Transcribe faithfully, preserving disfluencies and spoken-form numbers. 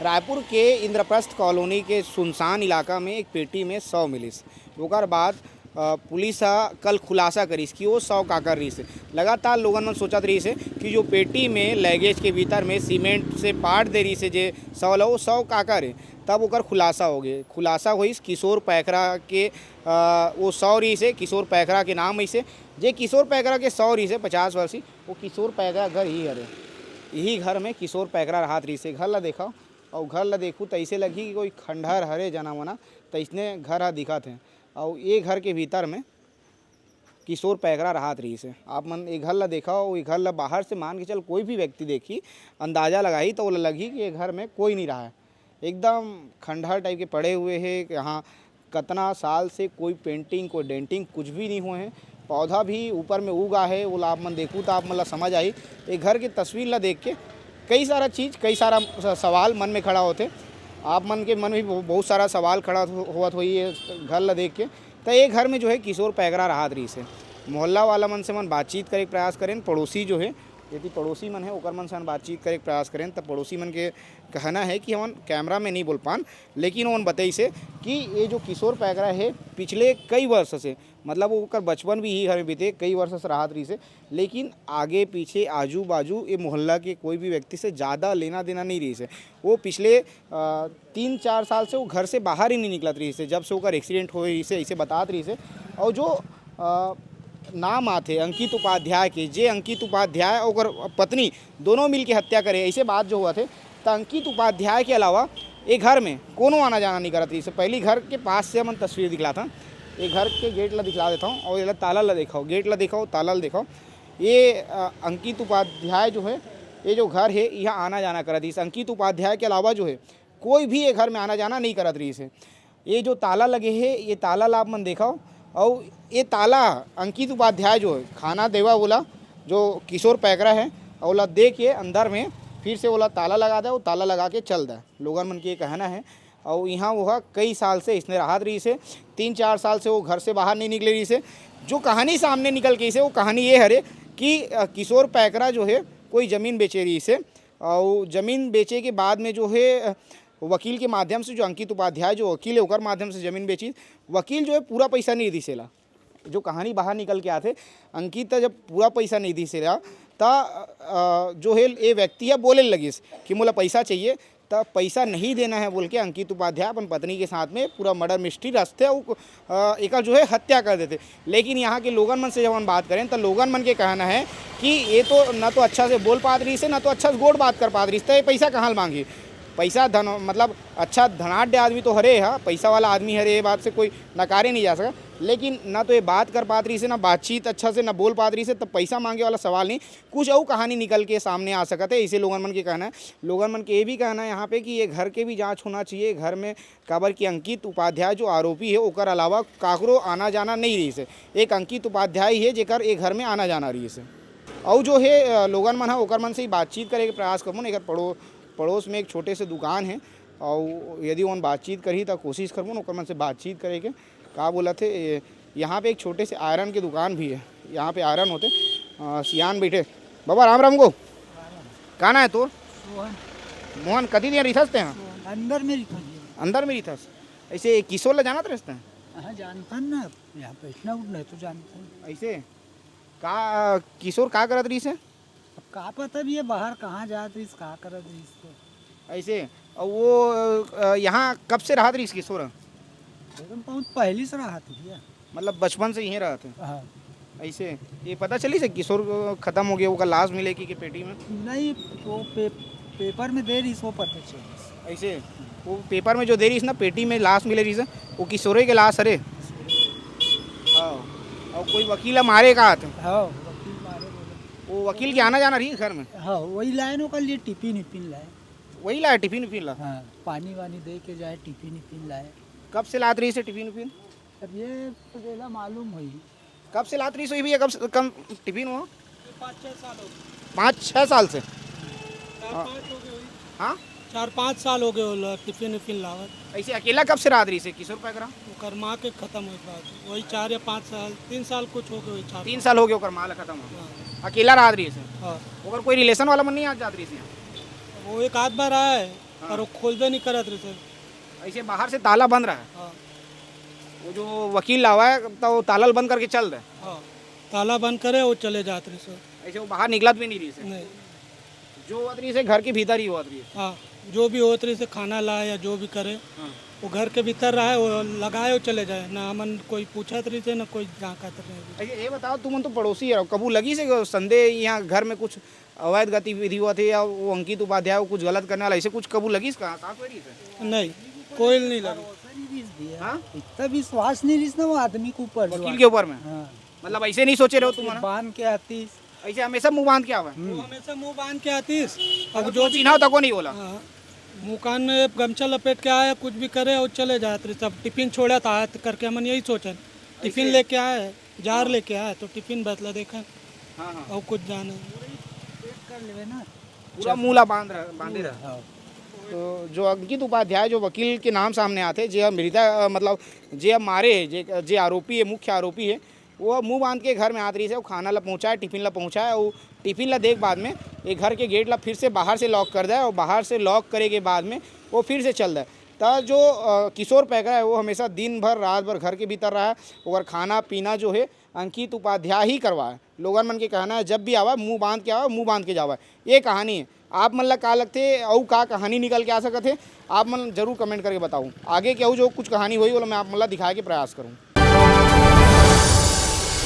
रायपुर के इंद्रप्रस्थ कॉलोनी के सुनसान इलाका में एक पेटी में शव मिलिस। ओकर बाद, अ, पुलिस ह कल खुलासा करिस कि वो शव काकर रहिस हे। लगातार लोगन मन सोचत रहिस हे कि जो पेटी में, लगेज के भीतर में सीमेंट से पाट दे रहिस हे जे शव ल, वो शव काकर हे। तब ओकर खुलासा हो गे। खुलासा होइस किशोर पैकरा के, अ, वो शव रहिस हे, किशोर पैकरा के नाम अइसे, जे किशोर पैकरा के शव रहिस हे, पचास वर्षीय, वो किशोर पैकरा घर ही हरे। यही घर में किशोर पैकरा रहत रहिस हे। घर ला देखव, अउ घर ला देखहू त अइसे लगही कि कोई खंडहर हरे जना मना, त अइसने घर ह दिखत हे। अउ ये घर के भीतर में किशोर पैकरा रहत रहिस हे। आप मन ये घर ला देखव, ये घर ला बाहर से मान के चल, कोई भी व्यक्ति देखही, अंदाजा लगाही, त ओला लगही कि ये घर में कोई नहीं रहा है। एकदम खंडहर टाइप के पड़े हुए हे। यहाँ कतना साल से कोई पेंटिंग, कोई डेंटिंग, कुछ भी नहीं हुए हैं। पौधा भी ऊपर में उगा है, वो ला आप मन देखू तो आप मन ला समझ आही। ये घर के तस्वीर ला देख के कई सारा चीज़, कई सारा स-, सवाल मन में खड़ा होथे। आप मन के मन में भी बहु-, बहुत सारा सवाल खड़ा हो-, होवत होही ये घर ला देख के। तो ये घर में जो है किशोर पैकरा राहत रहिस हे। मोहल्ला वाला मन से मन बातचीत करे के प्रयास करेन, पड़ोसी जो है, यदि पड़ोसी मन है ओकर मन से मन बातचीत करे के प्रयास करेन, तो पड़ोसी मन के कहना है कि हमन कैमरा में नहीं बोल पान, लेकिन ओमन बतइस हे कि ये जो किशोर पैकरा है, पिछले कई वर्ष से, मतलब ओकर बचपन भी यही घर में बीते, कई वर्ष से राहत रहिस हे, लेकिन आगे पीछे, आजू बाजू, ये मोहल्ला के कोई भी व्यक्ति से ज़्यादा लेना देना नहीं रहिस हे। वो पिछले, अ, तीन चार साल से वो घर से बाहर ही नहीं निकलत रहिस हे, जब से ओकर एक्सीडेंट होए रहिस हे, ऐसे बतात रहिस हे। और जो, अ, नाम आथे अंकित उपाध्याय के, जे अंकित उपाध्याय और ओकर पत्नी दोनों मिल के हत्या करे, ऐसे बात जो हुआ थे, त अंकित उपाध्याय के अलावा ये घर में कोनो आना जाना नहीं करत रहिस हे। पहली घर के पास से हमन तस्वीर दिखलाथन, ये घर के गेट ला दिखला देता हूँ और ये ताला ला देखो, गेट ला देखो, ताला ला देखो। ये, अ, अंकित उपाध्याय जो है, ये जो घर है, यहाँ आना जाना करत रहिस हे। अंकित उपाध्याय के अलावा जो है, कोई भी ये घर में आना जाना नहीं करत रहिस हे। ये जो ताला लगे हे, ये ताला ला आप मन देखव, अउ ये ताला अंकित उपाध्याय जो है, खाना देवा वाला, जो किशोर पैकरा है, ओला दे के अंदर में फिर से ओला ताला लगा दे, वो ताला लगा के चल दे, लोगन मन के ये कहना है। अउ यहाँ वो कई साल से इसने राहत रहिस हे, तीन चार साल से वो घर से बाहर नहीं निकले रहिस हे। जो कहानी सामने निकल के इसे, वो कहानी ये हरे कि, अ, किशोर पैकरा जो है, कोई जमीन बेचे रहिस हे, अउ जमीन बेचे के बाद में जो है, अ, वकील के माध्यम से, जो अंकित उपाध्याय जो वकील है, ओकर माध्यम से जमीन बेचिस। वकील जो है, पूरा पैसा नहीं दिस एला। जो कहानी बाहर निकल के आथे, अंकित जब पूरा पैसा नहीं दिस एला, त, अ, जो है, ये व्यक्ति है, बोले लगिस कि मोला पैसा चाहिए, त पैसा नहीं देना है बोल के अंकित उपाध्याय अपन पत्नी के साथ में पूरा मर्डर मिस्ट्री रचथे अउ, अ, एकर जो है, हत्या कर देथे। लेकिन यहाँ के लोगन मन से जब हम बात करें, त लोगन मन के कहना है कि ये तो ना तो अच्छा से बोल पात रहिस हे, ना तो अच्छा से गोठ बात कर पात रहिस हे, त ये पैसा कहाँ ले मांगी? पैसा धन, मतलब, अच्छा धनाढ्य आदमी तो हरे हा, पैसा वाला आदमी हरे, ये बात से कोई नकारे नहीं जा सका। लेकिन ना तो ये बात कर पात रहिस हे, ना बातचीत अच्छा से, ना बोल पात रहिस हे, त पैसा मांगे वाला सवाल नहीं। कुछ अउ कहानी निकल के सामने आ सकत है, ऐसे लोगन मन के कहना है। लोगन मन के ये भी कहना है यहाँ पे कि ये घर के भी जांच होना चाहिए, घर में, काबर कि अंकित उपाध्याय जो आरोपी है, ओकर अलावा काकरो आना जाना नहीं रहिस हे। एक अंकित उपाध्याय ही है, जेकर ये घर में आना जाना रहिस हे। अउ जो है, अ, लोगन मन ह, ओकर मन से ही बातचीत करे के प्रयास करबो न। एकर पड़ो-, पड़ोस में एक छोटे से दुकान है, अउ यदि ओमन बातचीत करही, त कोशिश करबो न ओकर मन से बातचीत करे के। का बोलत हे, ए, यहाँ पे एक छोटे से आयरन के दुकान भी है, यहाँ पे आयरन होथे। अ, सियान बैठे। बाबा, राम राम गो। का नाम है तोर? मोहन। मोहन, कति दिन रिथस ते यहाँ? अंदर में रिथस। अंदर में रिथस? ऐसे किशोर ला जानत रहिस ते? हाँ, जानथन ना, यहाँ बैठना उठना है तो जानथन। ऐसे? का, किशोर का करत रहिस हे? अब का पता भी है, बाहर कहाँ जात रहिस, का करत रहिस तो। ऐसे? और वो, अ, यहाँ कब से रहत रहिस किशोर? एकदम बहुत पहली से रहत है भैया। मतलब बचपन से यहीं रहत है? हाँ। ऐसे? ये पता चलिस हे किशोर, अ, खत्म हो गया, ओकर लाश मिले कि, कि पेटी में? नहीं, वो पे-, पेपर में दे रहिस, वो पता चलिस। ऐसे? वो पेपर में जो दे रहिस ना, पेटी में लाश मिले रहिस, वो किशोरे के लाश हरे? हाँ। और कोई वकील ला मारे का आत? हाँ, वकील मारे बोले। वो वकील के आना जाना रहिस घर में? हाँ, वही लाए न ओकर लिए टिफिन विफिन लाए। वही लाए टिफिन विफिन ला? हाँ, पानी वानी दे के जाए, टिफिन विफिन लाए। कब से लात रहिस हे टिफिन विफिन? अब ये तो जेला मालूम होई। कब से लात रहिस होही भैया, कम से कम टिफिन वो? ये पाँच छः साल हो गए। पाँच छः साल से? चार हाँ। पाँच हो गए होई। हाँ? चार पाँच साल हो गए होला टिफिन विफिन लावत। ऐसे अकेला कब से रहत रहिस हे किशोर पैकरा? ओकर माँ के खत्म होए के बाद वही चार या पाँच साल, तीन साल कुछ हो गए होई, चार तीन पाँच। साल हो गए ओकर माँ ला खत्म हो। हाँ। अकेला रहत रहिस हे? हाँ। ओकर कोई रिलेशन वाला मन नहीं आत जात रहिस हे? वो एक आध बार आए, हाँ। और वो खोलबे नहीं करत रहिस हे। ऐसे बाहर से ताला बंद रहा है? हाँ। वो जो वकील लावा है, तो वो ताला बंद करके चल दे? हाँ, ताला बंद करे, वो चले जात रहिस हे। ऐसे वो बाहर निकलत भी नहीं रहिस हे? नहीं। जो होत रहिस हे, घर के भीतर ही होत रहिस हे? हाँ, जो भी होत रहिस हे, खाना लाए या जो भी करे, हाँ। वो घर के भीतर रहे, वो लगाए, वो चले जाए, ना हमन कोई पूछत रहिस हे, ना कोई झांकत रहिस हे। अच्छा, ये बताओ, तुमन तो पड़ोसी हो, कभू लगिस हे संदेह यहाँ घर में कुछ अवैध गतिविधि होत हे या वो अंकित उपाध्याय वो कुछ गलत करने वाला, ऐसे कुछ कभू लगिस का? साथ में रहिस हे? नहीं, कोई नहीं लगा। भरोसा नहीं रहिस भैया। हाँ? इतना विश्वास नहीं रहिस ना वो आदमी के ऊपर जो वकील के ऊपर में? हाँ। मतलब ऐसे नहीं सोचे रहो तुम, है ना? बांध के आतीस। ऐसे हमेशा मुंह बांध के आवे? हम्म। वो हमेशा मुंह बांध के आतीस। अब अगर जो कोई चिन्हाव तको नहीं बोला? हाँ, मुकान में गमछा लपेट के आया, कुछ भी करे और चले जात रहिस। सब टिफिन छोड़ा था हाथ करके, हमन यही सोचन। टिफिन ऐसे? लेके आया है, जार हाँ। लेके आया है, तो टिफिन बतला देखा। हाँ, हाँ। और कुछ जाने। पेक कर लेवे ना। पूरा मुंह ला बांध रहा, बांधे रहा। हाँ। तो जो अंकित उपाध्याय, जो वकील के नाम सामने आते, जे मृता, अ, मतलब, जे मारे हे, जे, जे आरोपी हे, मुख्य आरोपी हे, वो मुंह बांध के घर में आत रहिस हे, वो खाना ला पहुंचाए, टिफिन ला पहुंचाए, वो टिफिन ला देख बाद में ये घर के गेट ला फिर से बाहर से लॉक कर दे, और बाहर से लॉक करे के बाद में वो फिर से चल दे। त जो, अ, किशोर पैकरा हे, वो हमेशा दिन भर, रात भर घर के भीतर रहा है, ओकर खाना पीना जो हे, अंकित उपाध्याय ही करवाए। लोगन मन के कहना हे, जब भी आवा, मुंह बांध के आवा, मुंह बांध के जावा। ये कहानी हे। आप मन ला का लगथे, अउ का कहानी निकल के आ सकत हे, आप मन जरूर comment करके बताओ। आगे के अउ जो कुछ कहानी होही, ओला मैं आप मन ला दिखाए के प्रयास करूँ।